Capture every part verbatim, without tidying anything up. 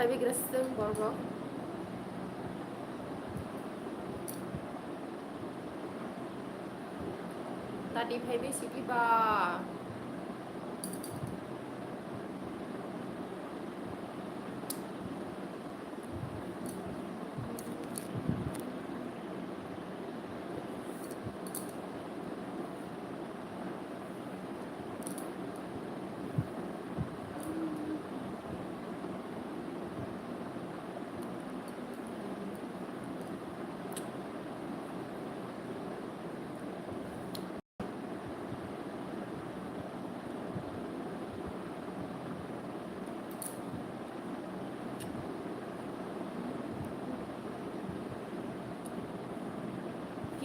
Bigrasung borok. Tadi phaibai sidi ba.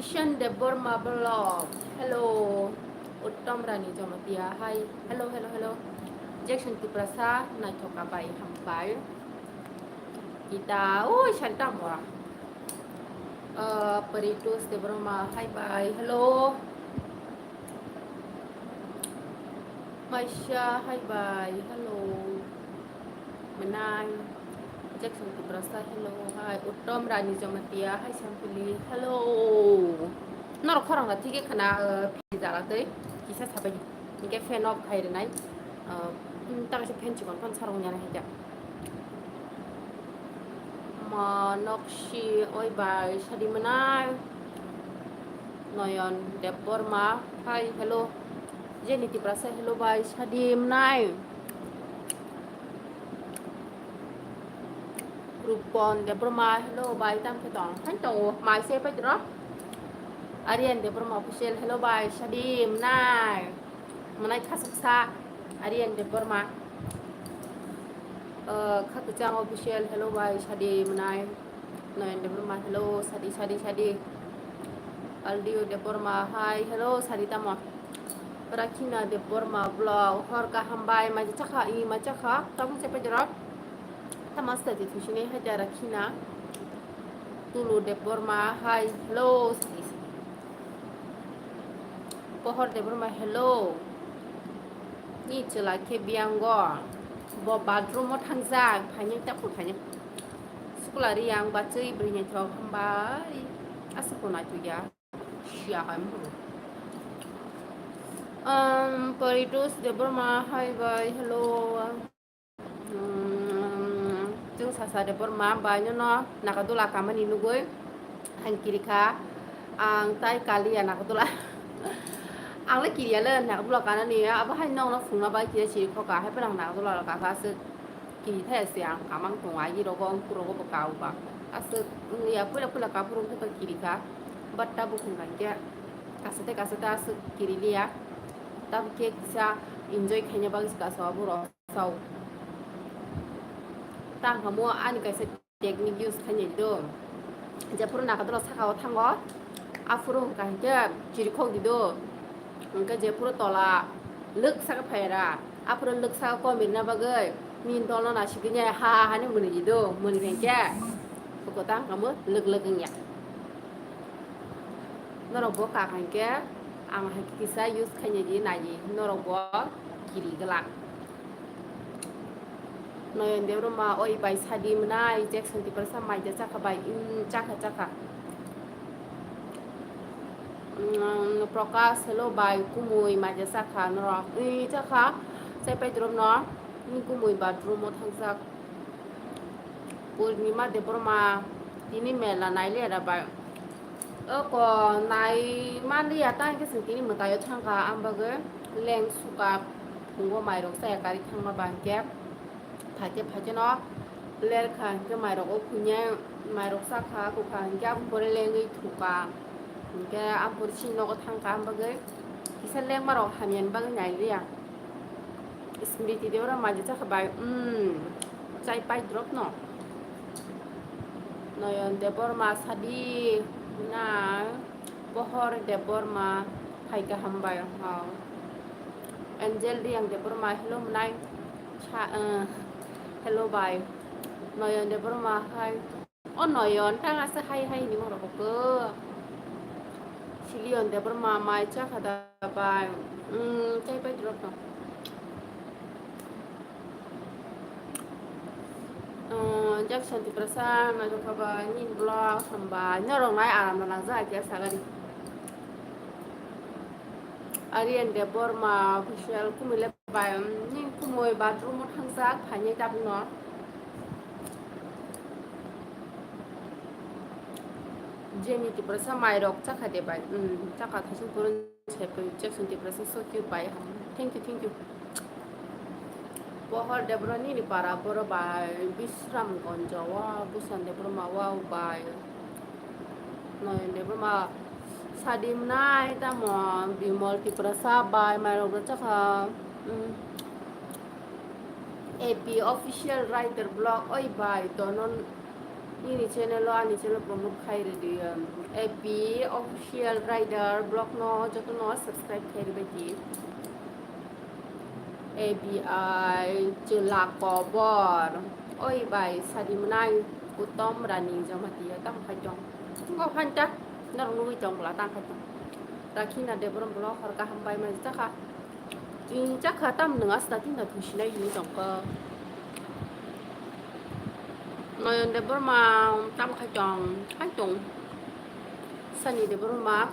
Kishan Debbarma vlog. Hello. Uttam Rani Jamatia. Hi. Hello, hello, hello. Jackson Tiprasa, naithoka bai, hambai. Kita, oi, Santa Mora. Uh, Paritus Debbarma, hi, bye. Hello. Maisha, hi, bye. Hello. Menai. Jackson Tiprasa, hello. Hi. Uttam Rani Jamatia, hi, Sampili. Hello. Norok khorang da thige khana, uh, phi jala tei. Kisa sabai. Hingke fan off khai rinai. Uh, hmm, ta kaisa fan chikon fan sarong nyana hai kya. Ma nokshi oi bai sadi manai. Noyon Debbarma, hi, hello. Jenny Tiprasa, hello bai sadi manai. Rupon Debbarma, hello bai, tam khe tong. Hai tongo, mai se pai tro. Aryan Debbarma official, hello bai sadi manai. Manai khasaksa, Aryan Debbarma. Uh, Khakchang official, hello bai, sadi manai. Noyan Debbarma, hello, sadi, sadi, sadi. Aldio Debbarma, hi, hello, sadi tamo. Rakhina Debbarma vlog, hor kaham bai, mai chakha, i mai chakha, tamo chepe jorok. Tamo sadi thusini hai da Rakhina. Tulu Debbarma, hi, hello, sadi, sadi. Pohor Debbarma, hello. Ni chwla khe biyango. Bo bathroom o thangjak, phainai ta phuru phainai. Sukla ri ang bachwi bwrwi naithok hambai. Aswk bo naithoya. Siya hai mo. Um, Paritus Debbarma, hi bai, hello. Hmm, chwng sasa Debbarma bai nono Nagadula kamani nugwi ang kirikha, ang tai kaliya Nagadula. Ang le kiriya le Nagadula kanani, abo hai nokno phungna bai kiriya siri khoka, hai phano ang Nagadula lo kaka aswk kiri thaya se ang kamang tongo, agi rogo, ang phurogo bo kau ba. Aswk wngya puila puila kaphuru wngkhe to kirikha, but tabuk hwnba khe kasate kasate aswk kiriliya, tabuk khe kisa enjoy khaina bagwi se kasa abo rok. Sao. Tang hamo ani kaisa technique use khainai do. Jephuru Nagadula saka o thango, aphuru hwnkha hinkhe chirikhok di do. Hwnkhe jephuru tola lwk saka phaira, aphuru lwk saka kom rina bagwi nini dolno nasikgwi ha ha hani mwnwi di do, mwnwi hinkhe. Buko tang hamo lwk lwk wngya. Norok bo kak hinkhe ang hai kisa use khainai di nai di, norok bo kiri glak. Noyon Debbarma, oi bai sadi mwnai, Jackson Tiprasa mai da chakha bai, mm, chakha, chakha. Mm, Prakash, hello bai, kumui mai da chakha norok, mm, chakha, chai pai drop no, mm, kumui bathroom o thangjak. Purnima Debbarma, tini mela nailiya da bai. Oko nai manliya, ta hwnkhe chwng tini mwtaio thangkha, ang bagwi leng suka phungo mairok chaya kari thangma ba hwnkhe phaikhe phaikhe no lerkha hwnkhe mairok o khuinai mairok chakha, kukha hwnkhe aboni pore lengwi thuka hwnkhe aboni chini nogo thangkha, ang bagwi kisa lengmarok hamyani bagwi nailiya. Smriti Debbarma mai da chakha bai, mm, chai pai drop no. Noyon Debbarma sadi na, Pohor Debbarma phaikha hambai, ha. Angel Riang Debbarma, hello mwnai, sa, eh, hello bai. Noyon Debbarma hai. O Noyon, tang asa hai hai hinwi mung rok kok. Silion Debbarma mai chakha da bai. Hmm, chai pai drop no. Jackson Tiprasa, Majuka ba, nini vlog hambai, norok nai aram na nangjak ya sagani. Aryan Debbarma official kumui le bai, um, nini kumui bathroom o thangjak, phainai tabukno. Jenny Tiprasa mairok chakha de bai, um, chakha thaising purun. Jackson Tiprasa so cute bai. Thank you, thank you. Pohor Debra nini para boro bai Bisram Gonja wa Busan Debra ma wa bai. Noyon Debra ma sadi mwnai tamo Bimol Tiprasa bai mairok rok chakha. Mm. A P official writer blog oi bai donon. Nini channel o ani channel promote khai rwdi, um, A P official rider blog no joto no subscribe khai rwbaidi. A B I chwla kobor. Oi bai sadi mwnai Uttom Rani Jamatia tamo khai tong. Ngo phanta norok nugwi tong bwla tang khai tong. Rakhina Debbarma blog hor kaham bai mai chakha. Chakha tam nwng asta tinta thusinai hinwi tongkha. Noyon Debbarma tam khai tong, khai tong. Sani Debbarma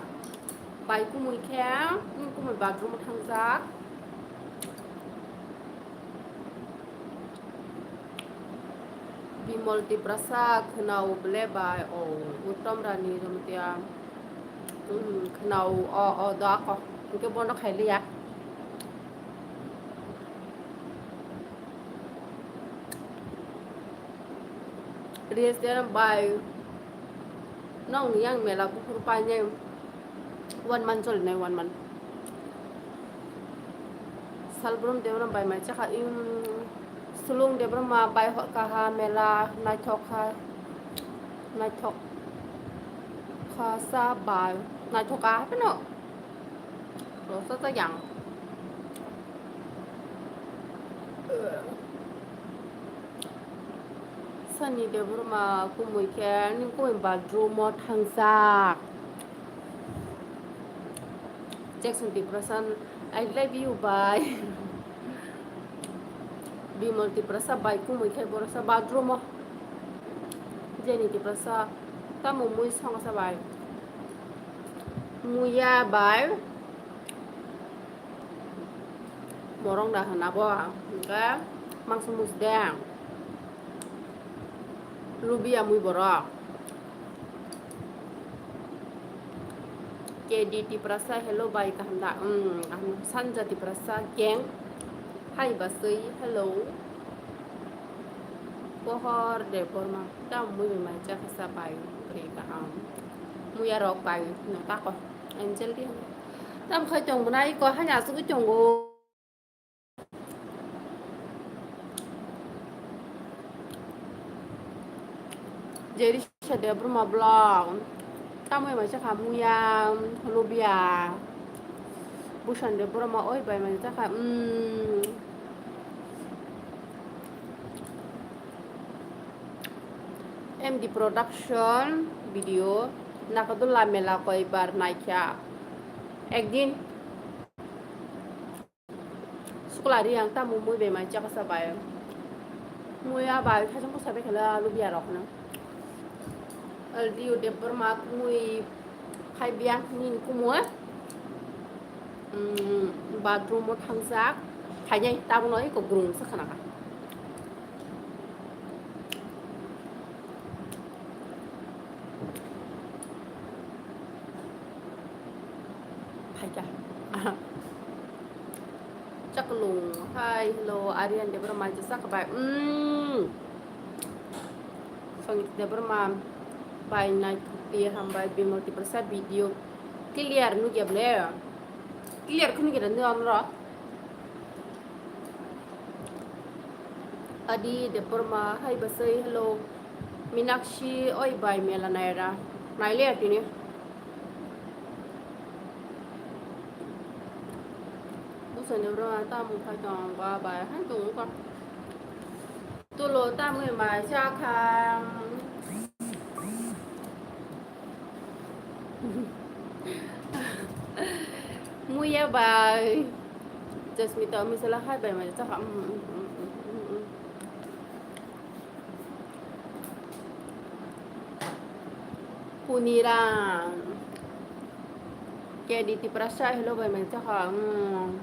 bai kumui khe, kumui bathroom thangjak. Bimol Tiprasa khwnao ble bai o Uttom Rani Jamatia. Hmm, khwnao o, o, do ako. Hwnkhe bono khai liya. Restaurant bai nong yang mela buphuru painai. One month cholinai, one month. Salbrum Debra bai mai chakha, im, Sulung Debra ma bai hot kaha mela naithok kha, naithok kha sa bai, naithok kha phano. Rosa ta yang. Sani Debbarma kumui khe nini kumui bathroom o thangjak. Jackson Tiprasa, I love you, bye. Bimol Tiprasa bai kumui khe boroksa bathroom o. Jenny Tiprasa, tamo mui songsa bai. Muya bai. Morong da hwna bo, hwnkhe mangsa musi de. Lubiya mui borok. K D Tiprasa, hello bai, kaham da? Um, kaham. Sanja Tiprasa, gang. Hai basui, hello. Pohor Debbarma, tam mui bai mai chakha sa bai, bwrwi kaham. Muya rok bai, no tako. Angel di. Tam khai tong bwnai ko, hai asugwi tongo. Jerisa Debbarma vlog. Tamoi mai chakha muya, lubia. Busan Debbarma oi bai mai chakha. Mm. M D Production video. Nakodola mela koi bar naikha. Ekdin. Sukla ri ang tamo mui bai mai chaksa bai. Mui a bai thajong ko sabe khala lubia rok no. Aldi u Debbarma mui khai biang nin kumo. Mm, bathroom o thangjak. Khainai tamo no iko grung sa khana ka. Phaikha. Chaklung, hi, hello, Aryan Debbarma, je sakbai. Mm. Songit Debbarma, bai nai thukti hambai, Bimol Tiprasa video clear nugya ble. Clear khunu kira nugya onro. Adi Debbarma, hi basai, hello. Minakshi, oi bai mela naira. Naile atini. Busan Debbarma, tamu khai tong ba bai, hai tong ka. Tulo tamui mai chakha. Muya bai. Jasmita misala hai bai mai chakha. Mm, mm, mm, mm, mm. Puniram. K D Tiprasa, hello, bai, mai chakha. Hmm.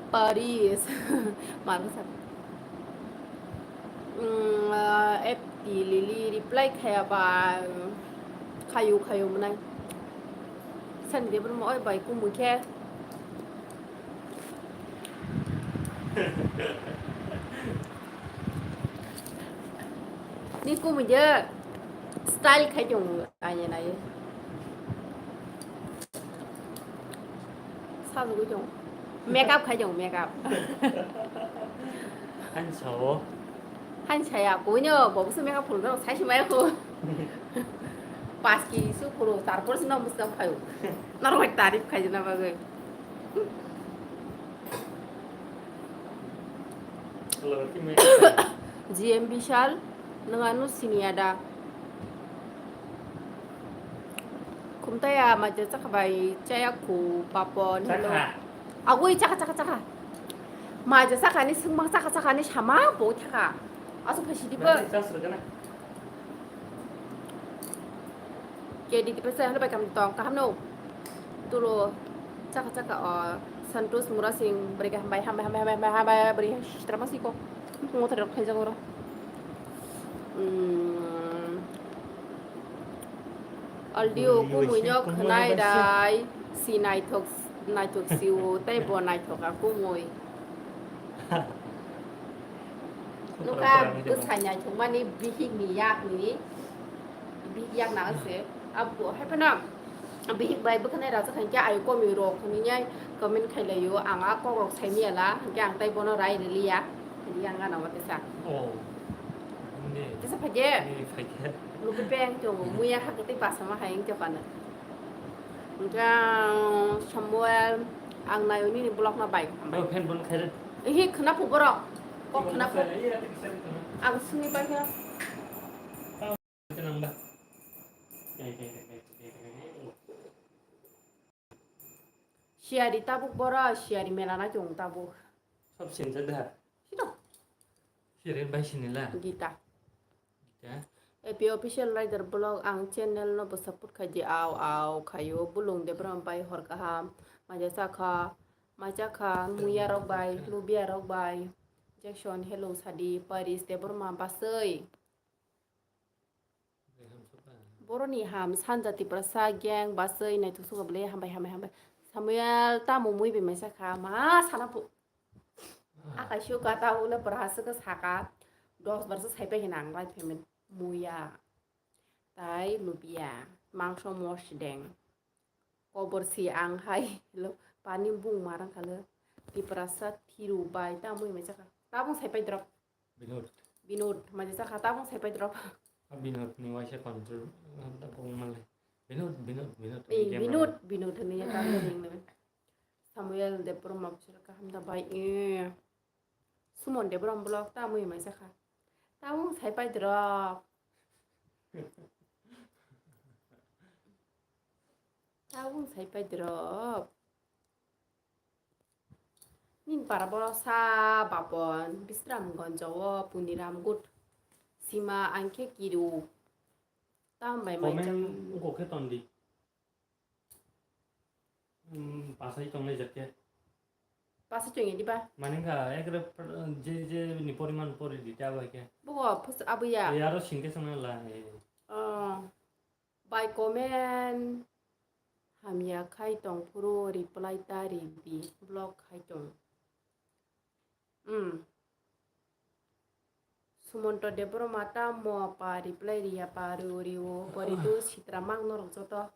Paris. Marsa. Hmm, ah, F T Lily reply khaya ba. Khayu, khayu mwnai. Sani Debbarma oi bai kumui khe. Ni kumui je style khai tong anya nai. Sajagwi tong. Make up khai tong, make up. Ani sao. Hain saya, kuino, bo busu make up phulno, sai si maya ko. Pas ki su phulu, tarpor si no musta khayo. Norok bai tarif khai jana bagwi. G M Bishal, nang anu siniya da. Khumtaya, maja chakha bai, chaya khu, papon, hello. Chakha. Agui, chakha, chakha, chakha. Maja chakha ni, sungmang chakha, chakha ni, sama, bo thakha. Asu phasi di ba. Nanti charge rwgana. K D Tiprasa, hello, bai kam tong, kaham no. Tulo, chakha, chakha, o, Santosh Murasing, beri ka hambai, hambai, hambai, hambai, hambai, hambai, beri sitra masiko. Ngothar rok khaijak oro. Hmm. Audio kumui no khwnai rai, si naithok, naithok si o, tei bo naithok a kumui. Nukha bwsai naithok mani bihik ni yak ni, bihik yak na se, abo hai phano bihik bai bwkhanai rajak hai khe ayo komui rok hwnwi yai comment khai lai o, ang a kok rok sai maya la, hwnkhe ang tei bono rai rwliya, hwnwi ang gana o tesa. Oh. Hindi. Tesa phaikhe? Hindi, phaikhe. Lupi peng tongo, muya hakhe tei basa ma hai wngkhe phano. Hwnkhe ang Samuel, ang naio nini vlog no bai hambai. Oh, fan bon khaire. Ehe, khwna phu borok. Kok khwna phu. Ang sini pai khe. Siyari tabuk boro, siyari mela na chwng tabuk. Sob sinjak da. Sino? Siyari bai sinila. Gita. Gita. A P Official Rider Vlog ang channel no bo support khai di, au, au, khayo, bulung Debram bai hor kaham, maja chakha, maja kha, muya rok bai, lubia rok bai, Jackson, hello sadi, Paris, Debbarma, Basai. Boroni ham, Sanja Tiprasa, gang, Basai, naithok suka bwle, hambai, hambai, hambai. Samuel, tamo mui bai maisa kha, ma sana pu. Akai sio kata ule pura saka saka, dos bar sa sai pai hinang, right payment, muya. Tai lubia, mangso mosdeng. Kobor si ang hai, lo, pani bung marang kalo. Tiprasa thiru bai, tamo mui maisa kha. Tabung sai pai drop. Binod. Binod, maja chakha tabung sai pai drop. A Binod ni waisa control, ah, ta kong malai. Binod, Binod, Binod. Eh, game Binod, Binod hwnwi ya tabung ring nang. Samuel Debbarma bwswk kaham da bai, eh. Sumon Debbarma vlog tabung mui maisa kha. Tabung sai pai drop. Tabung sai pai drop. Nini para boro sa bapon, Bisramganj o Puniram good. Sima ang khe kiru. Tam bai mai. Comment chang. Uko khe tondi. Hmm, pasai tongnai jak khe. Pasai tongya diba? Mane wngkha ekre pr-, je, je ni poriman pori di ta bai khe. Bugo phus abuya. E aro singke sana la, e. Oh. Bai comment hamya khai tong phuru reply ta ri di, block khai tong. Hmm. Sumonto Debbarma tamo pa reply riya pa rio rio pori tu sitra mang norok joto.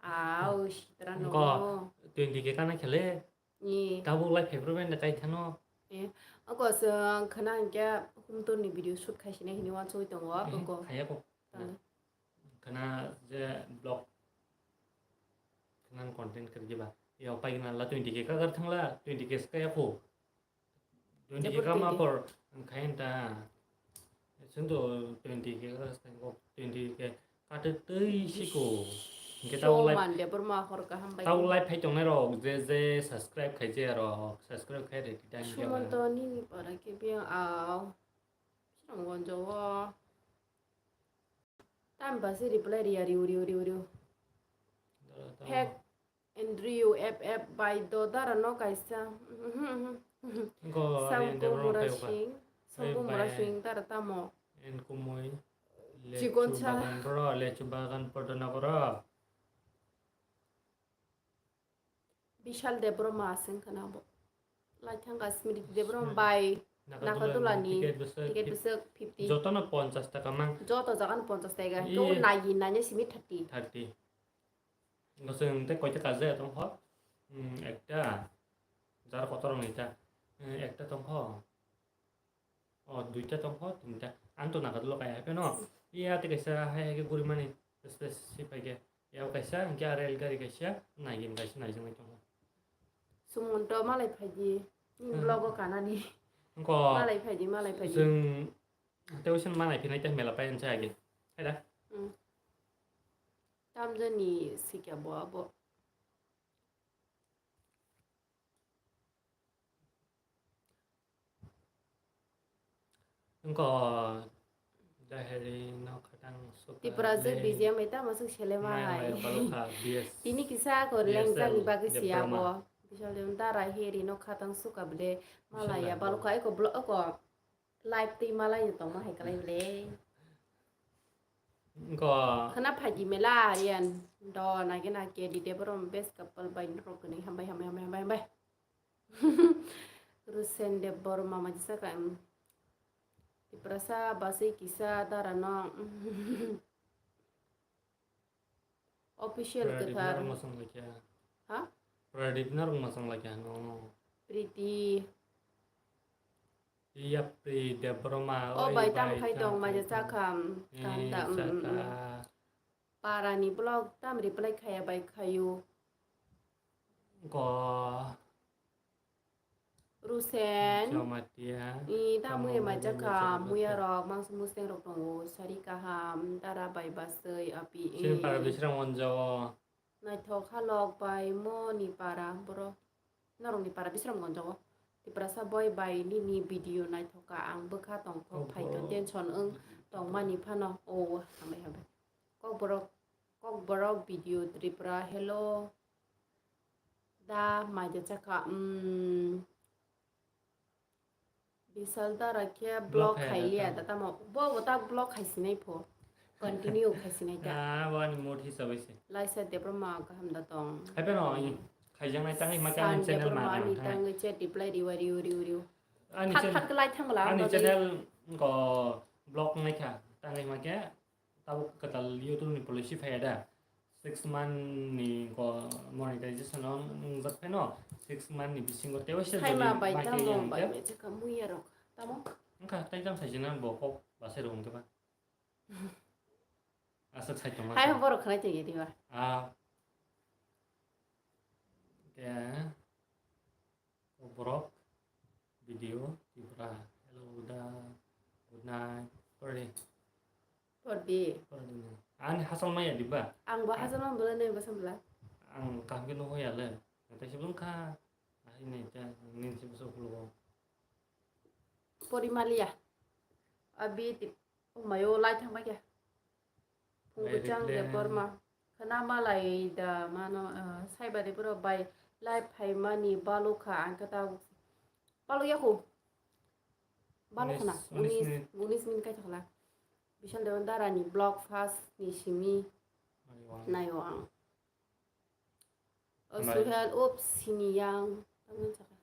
Au sitra no. Twenty K kana khele. Ni. Tabuk lai February ni kai thano. Eh, ako se khana hingke humtur ni video shoot khai sini hini wansoi tongo. Eh, ako. Khaya ko. Tang. Khana je blog khana content kar jiba. Yo pai khana la twenty K ka kar thangla, twenty K ska ya ko. Twenty K ka ma por khain ta. Sendo twenty K ka ska ko, twenty K ka te tei siko. Hingke tabo live, Shoman Debbarma hor kaham bai. Tabo live phai tongnai rok je je subscribe khai je rok subscribe khai redi tang. Sumonto nini para ke biang au. Srong gonjo o. Tam basi reply riya riu riu riu riu. Phek Andrew F F bai do dara no kaisa. Sangko Mura Singh, Sangko Mura Singh dara tamo. En kumui. Chikon sa. Lechu bagan bro, lechu bagan podo na bro. Bishal Debbarma aswng khana bo. Laithang ka Smriti Debbarma bai Nakadulani ticket bwswk fifty. Jotono ponchas taka mang. Joto jagan ponchas taka. Iye. Kebo nagi nanya simi thirty. Thirty. Goswng tei koita kaje tong kho. Hmm, ekta. Jar kotor ni ta. Hmm, ekta tong kho. O, duita tong kho, tinta. Ang to Nagadolo kaya hai pheno. Iya, tei kaisa hai hai khe guri mani. Space si pai khe. Iya, kaisa, hingke ah rail gari kaisa, naigin kaisa, naijaknai tong kho. Sumonto malai phaidi. Ni vlog o kanani. Malai phaidi, malai phaidi. Chwng tei usen malai phinai tei mela pai ansa age. Hai da? Hmm. Tamjani sikya bo abo. Wngkha o daheri no khatang suka Tipra je le B G M bai tamo swk selema mai hai. Mai balukha B S Tini kisa ko B S lengjak ni L bagwi si Debbarma. Abo. Bisal de dara heri no khatang suka bele malaya Bismillah. Balukha eko blo-, eko live twi malai tongma hai kalai bele. Wngkha o Khana phaidi mela Aryan do nagena ke di Debbarma best couple bai norok kwnwi hambai, hambai, hambai, hambai, hambai. Rusen Debbarma majisa ka, em, Tiprasa basui kisa dara no, em, official Pradip kwthar. Narwk masang laikha. Ha? Pradip narwk masang laikha no. Priti. Iya, Pri Debbarma, o bai, tam khai tong, maja chakha, kaham da, mm, mm. Parani vlog tam reply khaya bai khayu. Go. Rusen. Jamatia. I, tam muya maja kha, muya rok, mangsa musteng rok tongo, sari kaham, dara bai basui, api, i. Sini para bisrang onjo. Naithok halok bai mo ni para boro. Norokni para Bisramganj o Tiprasa boy bai nini video naithok kha, ang bwkha tongthok, phaito tension wng tongmani phano. O hambai hambai. Kokborok, Kokborok video Tripura, hello. Da maida chakha, mm. Bisal dara khe block khai liya da tamo. Bo bo ta block khai sinai pho. Continue khai sinai ta. Ah, bo ani mood hisabai se. Laisa Debbarma kaham da tong. Hai phano, khaijak nai tangwi ma khe ani channel ma ani tangwi chat reply riwa riu riu riu. Ani channel, ani channel ko block nai kha tangwi ma khe. Tabuk kwtal YouTube ni policy phaiya da, six month ni go monetization o wngjak pheno, six month ni bisingo tei waisa jodi bai tamo bai bai chakha muya rok tamo. Wngkha tei tamo saijina bo kok basai rok wngkhe ba. Aswk sai tongma hai borok khlai tongya diba. Ah. Khe. Kokborok video Tripura. Hello, da. Good night. Pordi. Pordi. Pordi na. Ani hasal maya diba? Ang bo hasal mang bela nai basam bela. Ang kaham ke noho ya le. Natai sebelum kha. Ahi nai ta. Nin si besok lo. Pori malia. Abi tip. O mayo lai thang bai khe. Phung bwchang de korma. Khna malai da mano, ah, saiba de pura bai lai phaimani balukha ang khe ta balukya khu. Balukha na. Unis, unis minute. Unis minute kai thokla. Bishal Dewan Dara ni blog first ni simi. Nayo ang. Nayo ang. O Suhel up sini yang. Tamo chakha.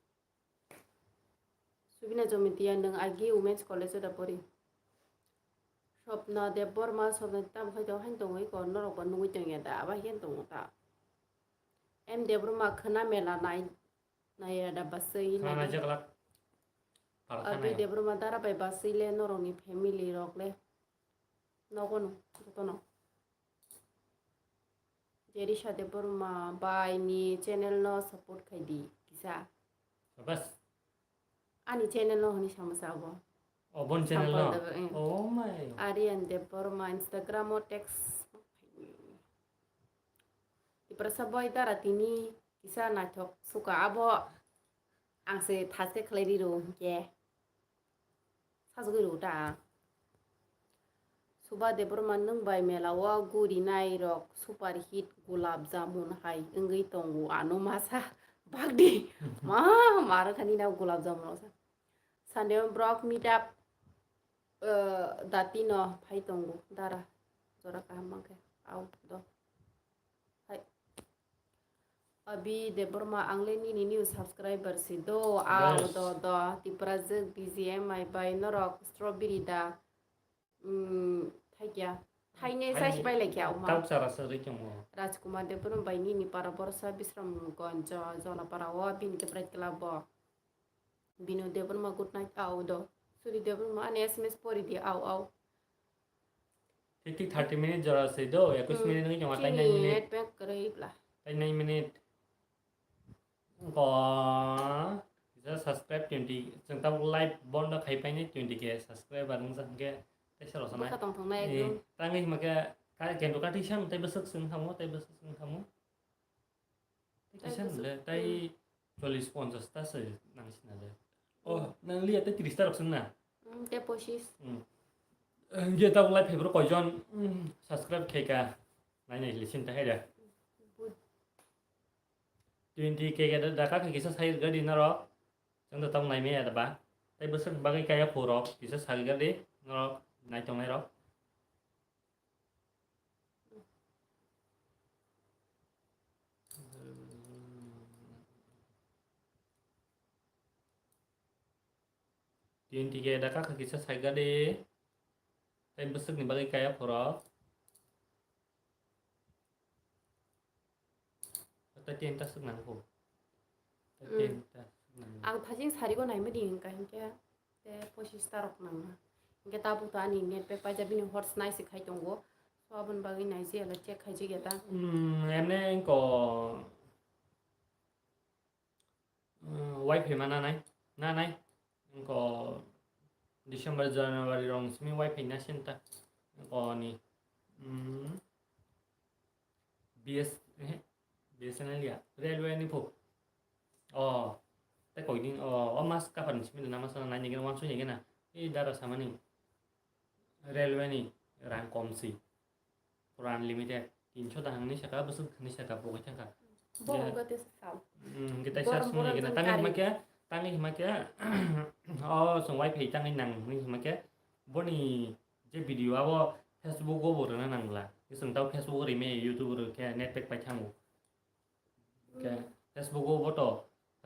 Subina Jamatia, nwng agi Women's College o da pori? Swapna Debbarma, Swapna tamo khai tongo, haino tongwi ko, norok bo nugwi tongya da, abo hai khe tongo ta. M Debbarma, khwna mela nai, naiya da baswi khwna nai. Naijaklak. Abi Debbarma dara bai baswi le norokni family rok le nogo no, jotono. Jerisa Debbarma bai ni channel no support khai di kisa. Sabas. Ani channel no hwnwi sama sa abo. O bon channel no. Sampal Debbar-, eh. Oh my. Aryan Debbarma Instagram o text. Tiprasa boy dara tini kisa naithok suka abo ang se thaske khlai riro hinkhe sajagwi rw ta. Suba Debbarma nwng bai mela o guri nai rok super hit gulab jamun hai wngwi tongo ano masa bagdi ma maro thani na gulab jamun o sa. Sande o brok meet up datino phai tongo dara jora kaham mankhe au do. Hai. Abi Debbarma, ang le nini new subscriber si do, ah, do, do, Tiprajwk B G M I bai norok strawberry da, mm, thaikya, thainai size bai laikya, uma. Tauk chara se rikya mo. Rajkumar Debbarma bai nini para borsa Bisramganj, Jonapara o, bini ke Bright Club o. Bino Debbarma, good night, au do. Suri Debbarma, ani S M S pori di, au, au. Fifty thirty minute jora se do, ekus minute ngi joma tai nine minute. Net pack kwrwi bla. Tai nine minute. Ko, kisa subscribe twenty, chwng tabuk live bondo khai paine twenty K subscriber wng jang khe, tei sero sana. Bwkha tong thong nai ekdom. Tangwi hima khe, ka kendo ka tei sang, tei bwswk swng thamo, tei bwswk swng thamo. Tei kisa le, tei chollish ponchash ta se nang sina le. Oh, nang liya tei tris ta rok sung na? Mm, tei pochis. Mm. Ge ta ulai phai bro koijon, mm, subscribe khai ka. Nai nai le sin ta hai da. Twenty K ga da ka kisa sai ga di na ro. Chang da tong nai me ya da ba. Tei bwswk bagwi kaya phu rok kisa sai ga di na ro nai tong nai ro. Twenty K da kaka kisa saika de. Tei bwswkni bagwi kaya phoro. Tei ten ta swk nang kho. Tei ten ta swk nang. Ang thajin sarigo naimani hingka hinkhe. Tei pochis ta rok nangna. Hinkhe tabuk to ani net pack paijak bini hor snai se khai tongo. So aboni bagwi naijiyalo check khaijak ya ta. Hmm, emne engko, hmm, wifi ma nanai, nanai. Engko December, January rong simi wifi na senta. Engko ni, hmm, B S, eh, B S N L ya, railway ni pho. Oh, tei koi din, oh, o mas kapar ni simi na mas na nai ni gena, wansuk ni gena. Eh, dara samani. Railway ni rang kom si. Pura unlimited. Tinso da hangni saka, bwswk hangni saka, pogwi thangkha. Bo hwnkha tei sa. Hmm, hwnkhe tei sa simi gena. Tangi hima khe, tangi hima khe, oh, song wifi tangi nang hima khe. Boni je video abo Facebook o bo rwna nangla. Chwng tao Facebook o rime, YouTube o rwkhe net pack pai thango. Khe Facebook o bo to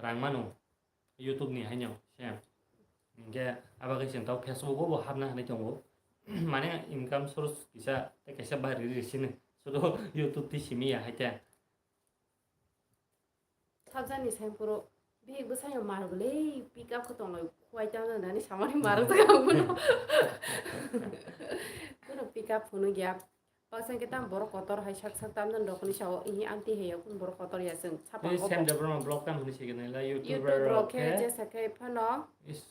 rang mano, YouTube ni haino same. Hingke abo khe chwng tao Facebook o bo hapna hinwi tongo. Mane income source kisa tei kaisa bahari ri sini. Sudo YouTube tei simi ya hai te. Sabjani sengphuru bihik bwsano mar bwlwi pick up khe tonglai khuai tang nani samani mar wngkha ang bono. Bono pick up hwnwi ya. Baksa khe tam borok kotor hai sak sak tam dan rok ni sao ihi anti hai yakun borok kotor ya chwng sapa. Sam Debbarma blog tam hwnwi se gwnai la YouTube YouTuber rok rok khe khe jesa khe phano. Is.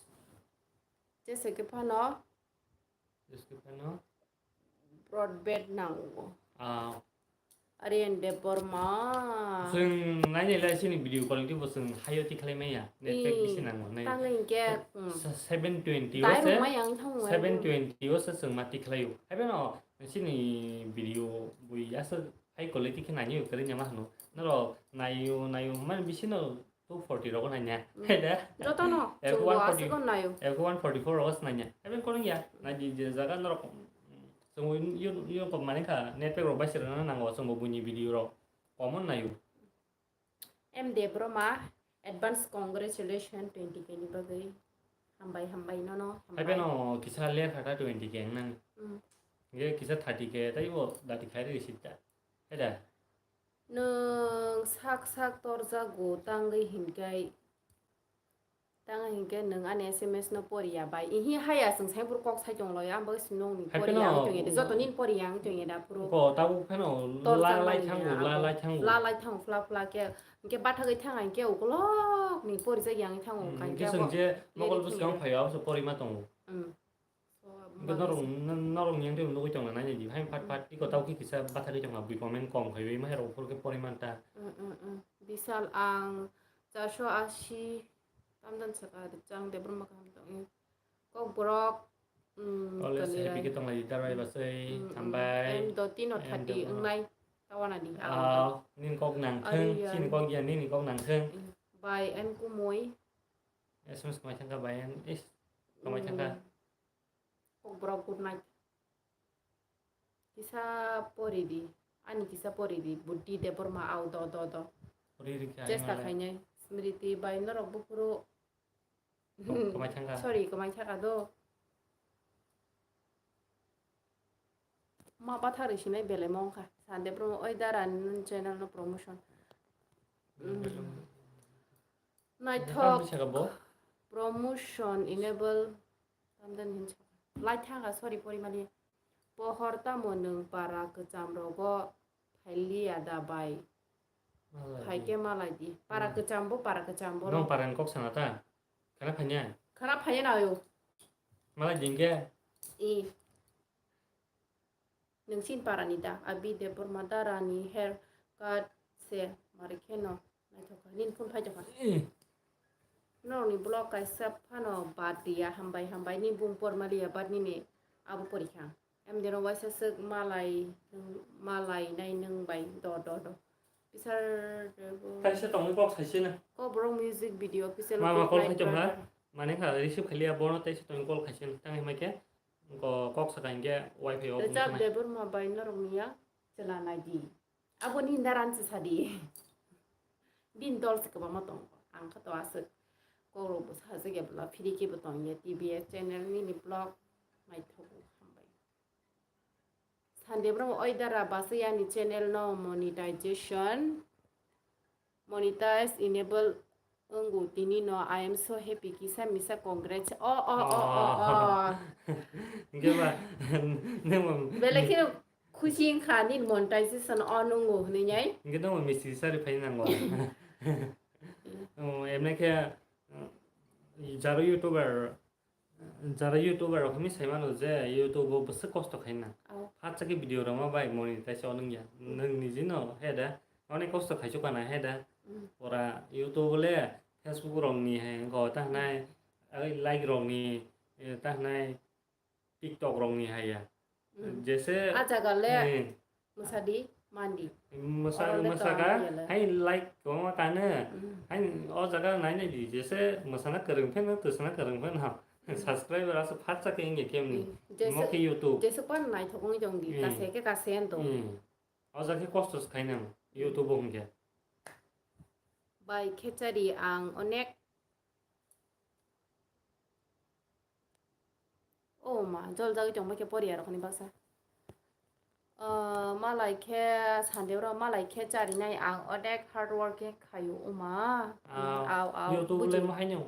Jesa khe phano. Jesa khe phano. Broadband nango. Ah. Aryan Debbarma. Chwng nainai lai sini video quality bo chwng hayo tikhlai maya. Net pack bisi nango. Nai. Tang hingke, hmm. Seven twenty o se. Dai rok mai ang thango. Seven twenty o se chwng ma tikhlaio. Hai beno sini video bui aswk high quality khe nainai kwrwini ma hwno. Norok naio naio hwnmani bisino two forty rogo nanya. Hmm. Hai da? Jotono, F one forty, chwng aswk naio. F one forty-four rogo se nanya. Hai ben kono ya. Nai di je jaga norok, chwng yo, yo kok mani kha, net pack rok bai se rwna nango, chwng bo buini video rok common naio. M Debbarma, advance congratulations twenty K ni bagwi. Hambai, hambai, nono, hambai. Hai beno kisa ler kha ta twenty K nang. Hmm. Nge kisa thirty K tai bo dati khai ri sita. Hai da? Nwng sak sak torjago tangwi hinkai, tangwi hinke nwng ani S M S no poriya bai. Ihi haya chwng sai bur kok sai tong loya, ang bagwi si nongni poriya ang tong ede, joto nini poriya ang tong ede aphuru. Ko tabuk phano la lai thango, la lai thango. La lai thango, fla fla ke. Hinke bathagwi thang hinke ukolok ni porijak yang thango, hmm, hinke chwng je mokol bwskang phaio, so porima tongo. Hmm. So, Hwnkhe norok, norok ni wngtwi nugwi tongna nai di. Hai phat phat iko tau khe kisa bathagwi tongma bui comment kom khaiwi ma hai rok phuru khe poriman ta. Mm, mm, mm. Bisal ang charsho ashi tamdan saka rwchang Debbarma kaham tong. Kokborok, mm, Always happy khe tonglai di darbai basai, mm, mm, hambai. M doti no M thati doti no. Wngnai tawana di. Ah, nini kok nang thung, Ari ya. Chini kok ya, nini kok nang thung. Mm. Bai M kumui. S M S kamai thangkha bai M, is, kamai thangkha. Mm. Kokborok good night. Kisa pori di. Ani kisa pori di. Buddhi Debbarma au do do do. Pori rikha. Chesta ai malai. Khainai. Smriti bai norok buphuru. Kamai thangkha. Sorry, kamai thangkha do. Ma pathar sinai belai mongkha. Sande promo oi dara ni channel no promotion. Mm. Naithok. Promotion enable. Tamdan hin saka. Lai thangkha, sorry, porimani. Pohor tamo nwng para kwcham rogo phailiya da bai? Malai di. Phaikhe malai di. Para kwcham bo, para kwcham bo. Nong para ni kok sana ta? Khana phanya? Khana phanya na ayo. Malai di hwnkhe? I. Nwng chini para ni da? Abi Debbarma dara ni hair cut se mari kheno naithok kha. Nini phone phai tongkha. Eh. Norokni vlog kaisa phano bad riya, hambai hambai ni bung pormaliya bad nini abo porikha. Em deno waisa swk malai, malai nai nwng bai do do do. Pisar. Taisa tongwi kok saisina. Kokborok music video official. Mama call khai tongkha. Mane kha receive khaliya bono taisa tongwi call khaisina. Tangwi hwnba khe ko kok saka hinkhe wifi off wngkha. Rajab Debbarma bai norok niya chwla naidi. Aboni hinda ran se sadi. Bini dol se kwbangma tongo. Ang kha to aswk kokrok bo sajak ya bwla phiri khe bo tong ya T V S channel nini vlog naithogo hambai. Sande bro oi dara basa yani channel no monetization. Monetize enable wngwi tini no, I am so happy, kisa misa congrats. O, o, o, o, o. Hwnkhe ba, nemo. Belai kheno khusi wngkha nini monetization o nwngo hwnwi nai. Hwnkhe nemo misti sari phai nango. Oh, emne khe, mm, jaro YouTuber, jara YouTuber rok hinwi sai mano je YouTube o bwswk kosto khaina. Oh. Phatsa khe video rwma bai monetize o nung ya. Nwng niji no he da. Onek kosto khaisu kana he da. Mm. Ora YouTube le Facebook rok ni hai go ta hnai, ai like rok ni, eh, ta hnai TikTok rok ni hai ya. Mm. Jese ah jaga le. Eh. Mwsadi, mandi. Mwsa-, oro le mwsaka, tong yala. Hai like kwbangma kano. Mm. Hai o jaga nai nai di, jese mwsana kwrwng pheno, twsana kwrwng pheno. Mm. Subscriber aswk phatsa khe wngya kemni. Mm. Jese, omo khe YouTube. Jese pan naithok wngwi tong di, mm, kase khe kase wng tong. Mm. O jaga khe kosto se khainang, mm, YouTube o hwnkhe. Bai khechari ang onek. O ma, jol jagwi tongma khe poriya rokni baksa. Ah, malai khe sande oro malai khe charinai ang onek hard work khe khaio o ma. Ah, au, au, YouTube buji. Le mo haino?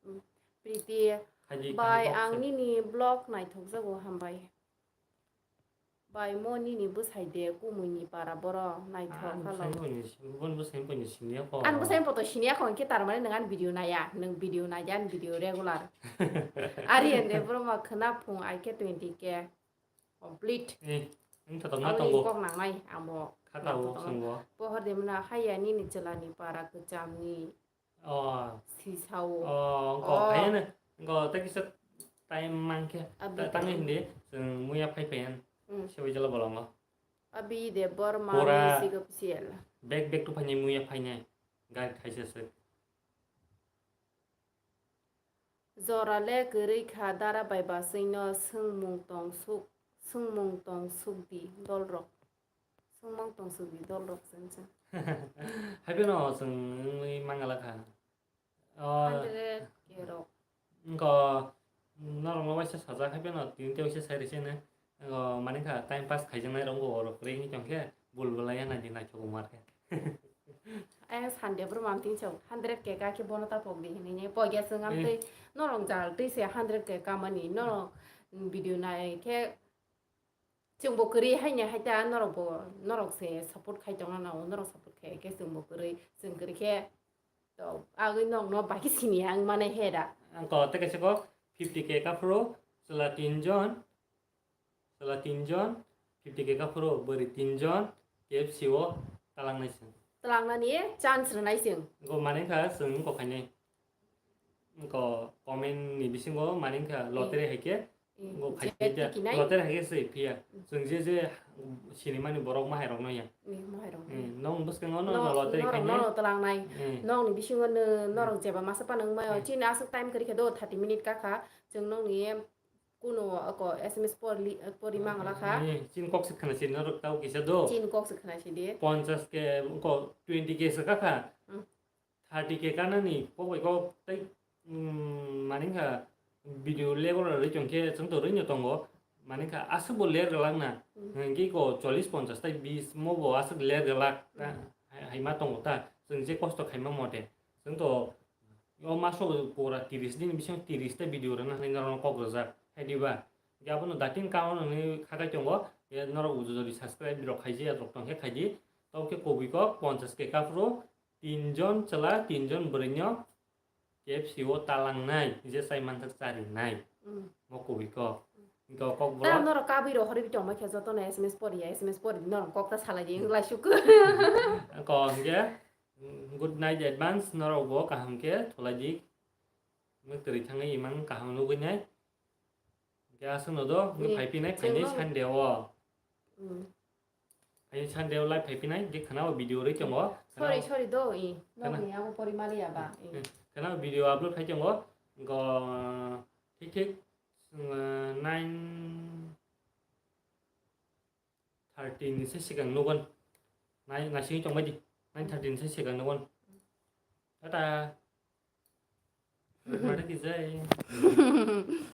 Mm, Priti, hai di, bai hai ang box nini vlog naithok jago hambai. Bai mo nini bwsai de kumui ni para boro naithok. Ah, kha lo. Bwsai bo ni si-, boni bwsai bo ni siniya kho. Ani bwsai bo to siniya kho, hinkhe tar mani nwng ani video naiya, nwng video naiya, ani video regular. Ari ende boro ma khwna phung ai khe twenty K complete. Eh, wng tha tong ma. Abo tongo. Kok nang nai ang bo. Khata o swngo. Pohor de mna haya nini chwla ni para kwcham ni. Oh. Sisao. Oh, wngkha. Oh. Phaiya no, wngkha, tei kisa time mankhe. Abi ta-, tangwi tangwi. Hindi, chwng muya phai phaiya. Mm. Sebai jala bolongo. Abi de bor ma pura music official. Back, back to phainai muya phainai. Gari thaisa se. Jora le kwrwi kha dara bai baswino swngmung tong suk, swngmung tong suk di dol rok. Swngmang tong suk di dol rok chwng chwng. Haibeno chwng wngwi mangala kha. O, hundred K rok. Wngkha, norokno waisa sajak haibeno tini tei waisa sai rwsino. Wngkha, mani kha time pass khaijaknai rok wngkha orok kwrwi wngwi tongkhe bul bwlai ya naidi naithok wngma khe. Ayang sande bro mam tin chong hundred K ka khe bono ta pok di hinwi poigya chwng am tei norok jal tei se hundred K kamani norok video nai khe. Chwngbo kwrwi haino hai ta norokbo, norok se support khai tongna nango, norok support khai khe chwngbo kwrwi, chwng kwrwi khe to agwi nokno bai khe sini ang mane he da. Ang ko tei kaisa kok fifty K ka phuru Chwla tinjon, chwla tinjon, fifty K kaphuru bwrwi tinjon, K F C o talangnai chwng. Talangnani chance rwnai chwng. Go mane wngkha chwng wngkha khainai. Wngkha comment ni bisingo mane wngkha lottery hai khe. Go phai je phai je tikinai. Lottery hai khe se phiya. Chwng je je sinimani borok mahairokno ya. Mahairok. Nong bwskango no lottery khainai. Norok talangnai. Nokni bisingo norok jeba masa phano wngmai. Chini aswk time kwrwi khe do thirty minute kakha. Chwng nokni Kuno ako S M S pori, pori mangala kha. Chini kok se khna si norok tau kisa do. Chini kok se khna si di. Ponchas K, ko twenty K se kakha. Thirty K kanani kok bai kok tai, mani kha video level rwi chong khe chwng to rwi no tongo. Mani kha aswk bo ler galak na. Hingke ko chollish ponchas tai bis mo bo aswk ler galak. Hai ma tongo ta. Chwng je kosto khaima mote. Chwng to O maso pura tiris din bisingo tiris ta video rwna hinwi norokno kok rwjak, hai diba? Hingke abono dating kaon hinwi khakai tongo, norok jodi subscribe rok khaijak rok tongkhe khaidi, tobokhe kubui kok ponchas K kaphuru tinjon chwla, tinjon bwrwino K F C o talangnai, je chai manthak charinai, mo kubui kok. Hingke o kok borok. Norok kabui rok horwi tongma khe jotono S M S poriya, S M S pori norok kok ta salai di, wng laisuk. Ko hingke, Good night advance, norok bo kaham khe thulai di. Mwtwrwi thangwi imang kaham nugwi nai. Hingke aswkno do, hingke phai phinai, phaini Sunday o. Phaini Sunday o live phai phinai, hingke khana o video rwi tongo. Sorry, sorry do, i. Nokni abo pori maliya ba. Khana o video upload khai tongo. Go thik thik, nine thirty ni se sikang nugon. Nai, naisingwi tongbai di. Nine thirty ni se sikang nugon. Tata. Mata ki jai.